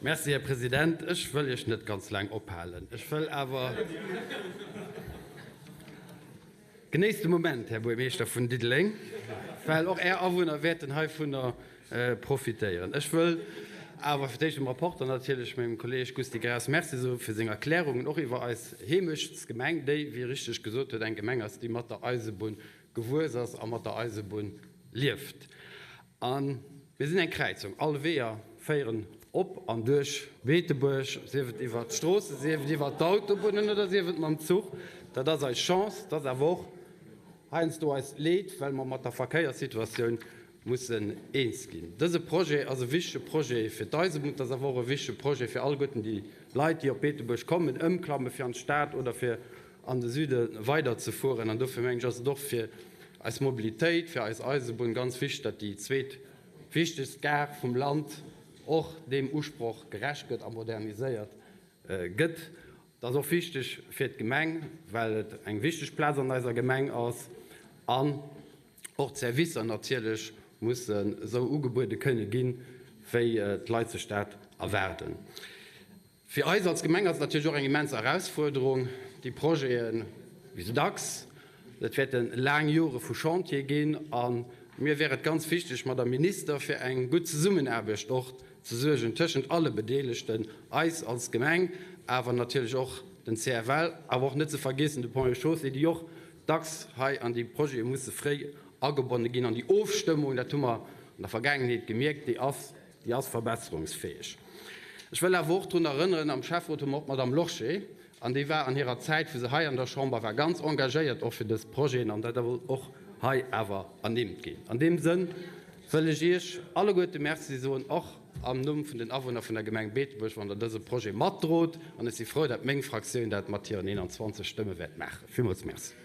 Merci, Här President. Ech wëll Iech net ganz laang ophalen. Ech wëll awer. Genéisst de Moment, Här Buermeeschter vun Diddeleng, well och Är Awunner wäerten heivunner profitéieren. Ech wëll awer fir d'éischt dem Rapporter natierlech, mengem Kolleeg Gusty Graas, Merci soe fir seng Erklärungen, och iwwer eis Heemechtsgemeng, déi, wéi e richteg gesot huet, eng Gemeng ass, déi mat der Eisebunn gewuess ass a mat der Eisebunn lieft. A mir sinn eng Kräizung, all Weeër féieren op an duerch Beetebuerg, sief et iwwert d'Stroossen, sief et iwwert d'Autobunnen oder sief et mam Zuch. Dat ass eis Chance, dat ass awer och heiansdo eist Leed, well mer mat der Verkéierssituatioun mussen eens ginn. Dëse Projet ass e wichtege Projet fir d'Eisebunn, et ass awer och e wichtege Projet fir alleguerten déi Leit, déi op Beetebuerg kommen, ëmklamme fir an d'Stad oder fir an de Süde weiderzefueren. An dofir mengen ech, ass et och fir eis Mobilitéit, fir eis Eisebunn ganz wichteg, datt déi zweet wichtegst Gare vum Land och deem Usproch gerecht gëtt a moderniséiert gëtt. Dat ass och wichteg fir d'Gemeng, well et eng wichteg Plaz an eiser Gemeng ass an och d'Servicer natierlech mussen esou ugebuede kënne ginn, wéi d'Leit sech dat erwaarden. Fir eis als Gemeng ass et natierlech och eng immens Erausfuerderung, déi Projeten, wéi sou dacks, et wäerte laang Jore vu Chantier ginn a mir wär et ganz wichteg, Madame Minister, fir eng gutt Zesummenaarbecht och ze suergen tëschent alle Bedeelegten, eis als Gemeng, awer natierlech och den CFL, awer och net ze vergiessen de Ponts et Chaussées, déi och dacks hei an déi Projete musse fréi agebonne ginn. An déi Ofstëmmung, dat hu mer an der Vergaangenheet gemierkt, déi ass Déi ass verbesserungsfäeg. Ech wëll awer och drun erënneren, am Schäfferot hu mer och d'Madame Lorsché, an déi war an hirer Zäit, wou se hei an der Chamber war, ganz engagéiert och fir dës Projeten, an dat wollt och hei awer ernimmt ginn. An deem Sënn wëll ech Iech alleguerte Merci soen, och am Numm vun den Awunner vun der Gemeng Beetebuerg, wann Der dëse Projet matdrot. An ech si frou, datt meng Fraktioun dat mat hiren 21 Stëmme wäert maachen. Villmools Merci.